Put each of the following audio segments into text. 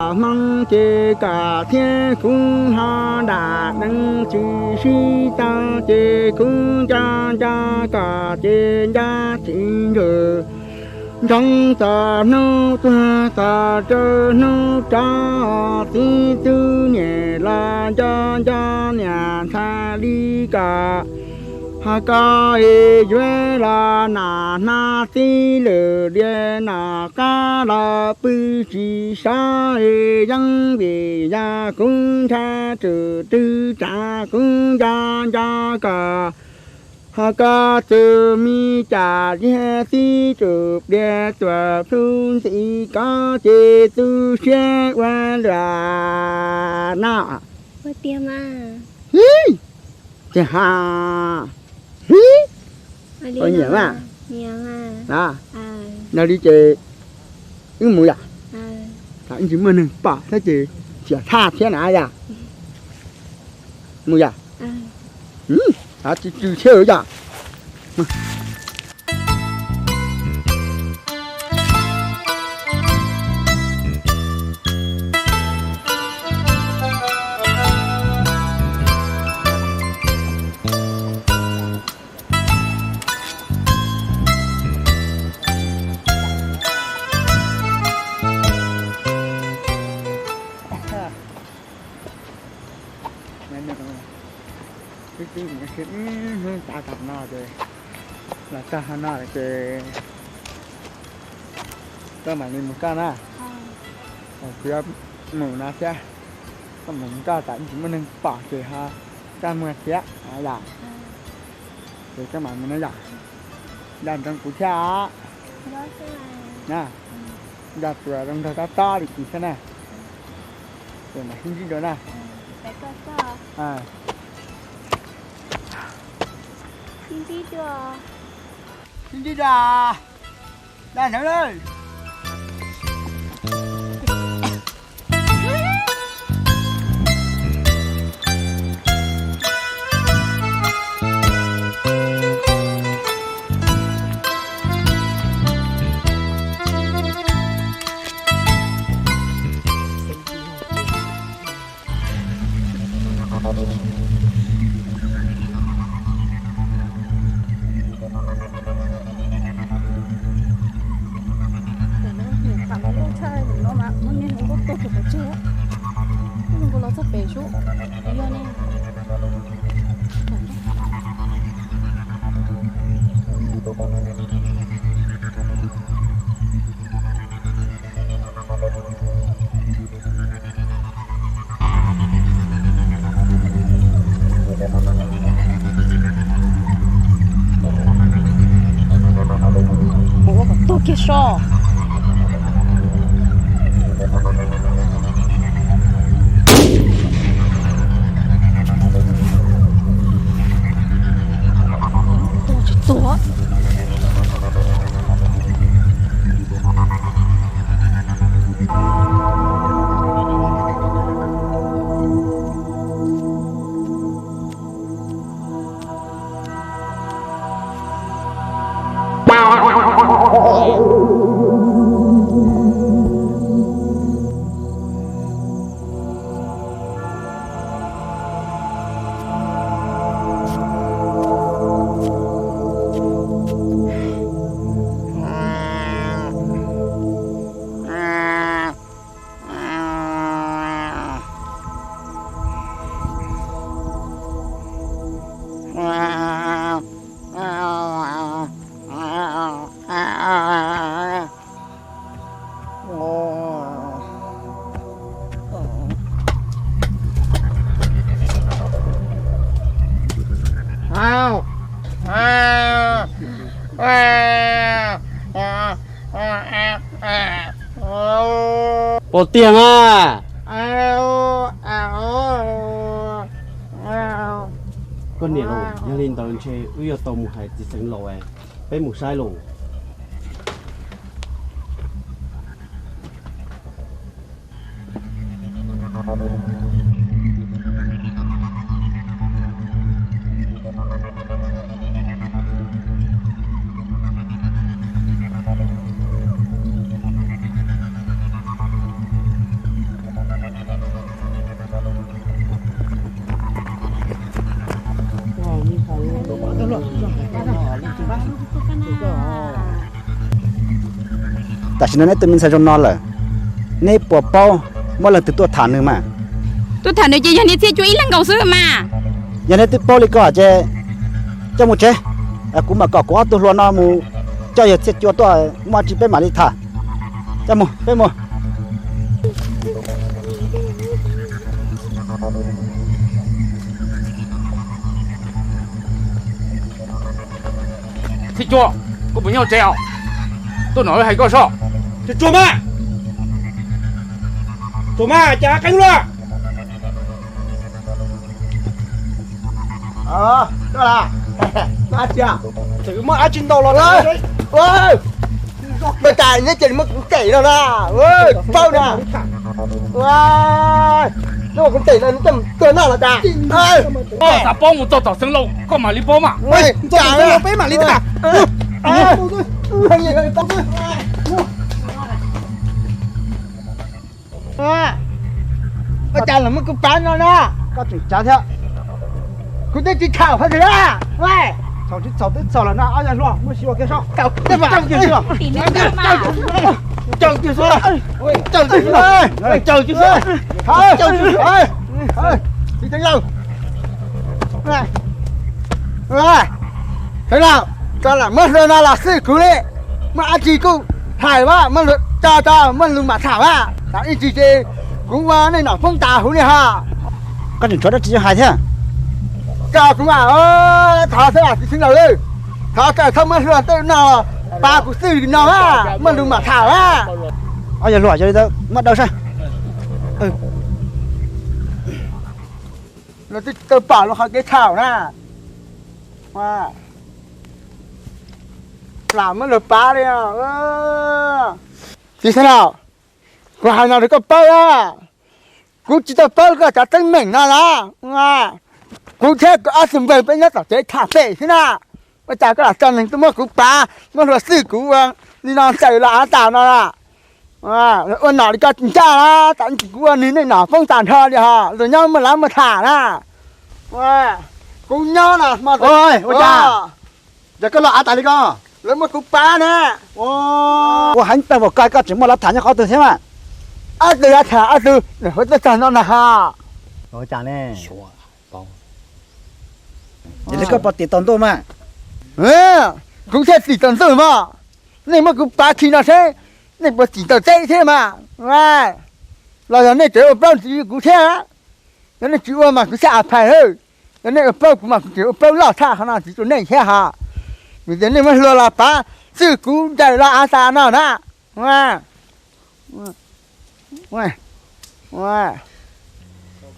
Hmoob ces kom thiab kuv ho nram deev tsis sib tau ces kuv nco nco kom ces nco tsis ntswg. Ntsoov txog hnub tuag txog rau hnub rov, txiv tub niam los nco nco niam ntxhais li kom ho koj es yuav los nom hnab txib lwm diav nom qab los pw tsis sov es yeeb vim yog kuv ntshai tsum twg tsav kuv nco nco kom ho koj txwm me cas liag txib tsum pliag tuam plhu ntxim kov ces tu siab ua luam no. Hib, ces ha, hib, ua nyiam mas. Yog li ces wb mus yom. Wb tsis muaj neeg pom thiab ces txias thaj thiab na yom. Mus yom. Tsis tsw thiab yom. Twb twb hnub tav tom no ces los txog hauv no ces koj mam li mus koj na. Kuv yuav mus no thiab. Koj mus koj, tam tsis muaj neeg pom ces ho koj muag thiab yom. Ces koj mam mus no yom. Nco ntsoov kuv thiab os. Nco tus zoo nraug tob tob li kuv thiab na. Ces mam sib ntsib dua na. Sib ntsib dua. Dab ntawd lawm. Tam no niam tham lus loj tshaj no mas muab niag hluas nkauj tuag kiag pov tseg. Ib hluas nkauj los txog pem sub, yog ne. Ua kom tuag kiag so. Tuag tsis tuag. Pov tiag na. Koj niam lauj, yog li ntawd ntshe wb yuav tau mus hais txiv xeev laus, peb mus saib lauj. Tam sim no neb tus me ntxhais zoo no lawm, neb puas paub muaj leej twg tuaj tham nws mas? Tuaj tham nws ces yog niag Txhiaj Cua ib leeg nkaus xwb mas. Yog neb twb paub li ko ces coj mus tsev, kuv mam kom kuv ob tug hluas no mus coj yawg Txhiaj Cua tuaj muaj dab tsi peb mam li tham. Coj mus, peb mus. Txhiaj Cua, koj puas nyob tsev os? Tuaj no hais koj soj. Txhiaj Cua mas, Cua mas, cas qeeb luaj. Txawm muaj dab tsi ntau los, ua cas neb cia li muab kuv tem no na? Paub na, neb muab kuv tem no neb coj tuag noj los cas? Koj xav paub mus txog tom Xeev Laus koj mam li paub mas. Peb mam li tham. Ua cas los muab kuv pav no na? Koj tseem cav thiab. Kuv twb tsis tham qhov twg na. Txhaum tsis txhaum twb txhaum lawm na, ob yawg hluas muab xyuas kiag soj. Caw kiag xwb, caw kiag xwb, caw kiag xwb, tsis teev lauj. Tsis teev lauj, koj lam muab hlua no los xwb kuv li, muaj dab tsi kuj hais mas, muaj lus tso tso, muaj lus mam tham mas, tab ib tsis ces kuv ua nej nom poob tas huv li ho. Koj tseem tshuav dab tsi hais thiab? Koj kuv mas, thov xwb tsis xeeb laus li, thov koj txhob muab hlua tej no pav kuv xwb no mas, muaj lus mam tham mas. Ob yawg hluas, yog li ntawd muab daw saib. Lawv twb tsis tau pom lawv qhov kev txhaum na. Lam muab lawv pav li. Txiv xeeb laus, kuv hais no rau koj paub na, kuv tsis tau paub koj cov teeb meem no na. Kuv thiab kuv ob tug npawg peb nyob tom tsev tham pem xwb na. Ua cas koj lam tso neeg tuaj muab kuv pav, muab hlua xwb kuv ua li no ntsawm los av tas no na. Ua nom li koj tsis ncaj na, tam kuv ua nws nej nom poob tas nrho li ho, luag nyob muaj lab muaj tham na. Kuv nyob no hmo ua cas, cas koj los av tas li ko? Lawv muab kuv pav na. Ua heev tag npaum ko koj tseem muaj lab tham nyob qhov twg thiab mas? Ob tug lab tham ob tug, lawv tuaj txog no na ho. Ua cas ne? Yog li koj puas tim tau ntuj mas? Kuv thiaj tim tau ntuj mas. Nej muab kuv pav khi no seb nej puas tim tau teb thiab mas. Los yog nej tseem ua plaub ntxiv kuv thiab. Yog nej tsis ua mas kuv xav a phais lawm. Yog nej ua plaub kuv mas kuv tseem ua plaub loj tshaj qhov no ntxiv rau nej thiab ha. Vim tias nej muab hlua los pav xwb kuv ntsawm los av tas no na.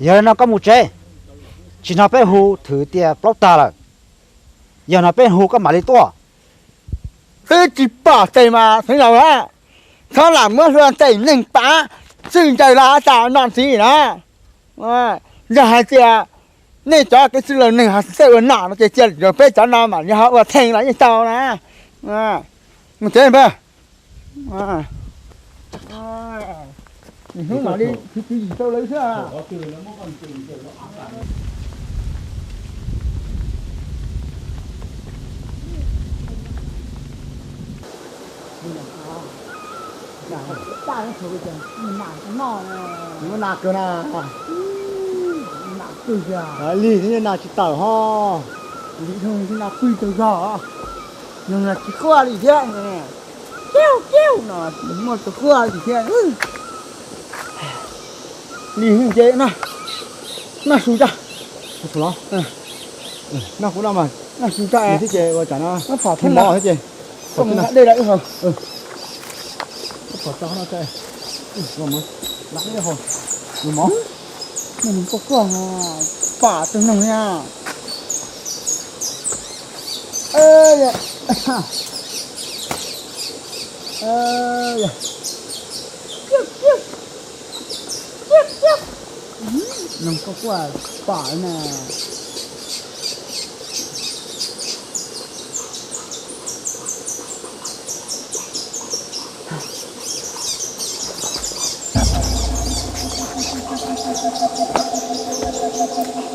Yog li no koj mus tsev, tsis hnov peb hu thwm tias plaub tag lawm. Yog no peb hu koj mam li tuaj. Twb tsis pom tes mas xeev laus, txhob lam muab hlua tes neeg pav xwb ntsawg los tas no ntxiv na. Yog hais tias nej cov kev xwb laus neeg ho txawj ua nom no ces cia li peb cov no mam li ho ua theej los yeej tau na. Mus tsev npawg. Hnub mam li txiv txiv yim tau lawv xwb. Muab nas kawg na. Lig thiab nas tsis tawm ho. Lig nas pw tau zog. Nws tsis quaj li thiab. Kiu kiu no muaj tus quaj li thiab. Lig nce no. Noj su tso. Noj kuv no mas. Noj su tso es. Lig thiab ces ua cas no. Noj phom thib mov thiab ces. Koj mus nqa dej lawm ib hau. Koj phom tso no tso. Ua mov. Nqa dej ib hau. Ua mov. Noj mov koj koj pom tus noog na. Noog koj kuj pom na.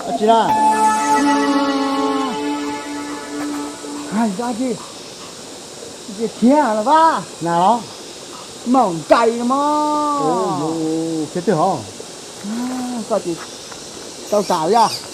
Dab tsi na? Hais dab tsi? Khiav los vaj. Nas los? Maum nrais no mog. Khiav twg hov? Koj tsis tau sam yog?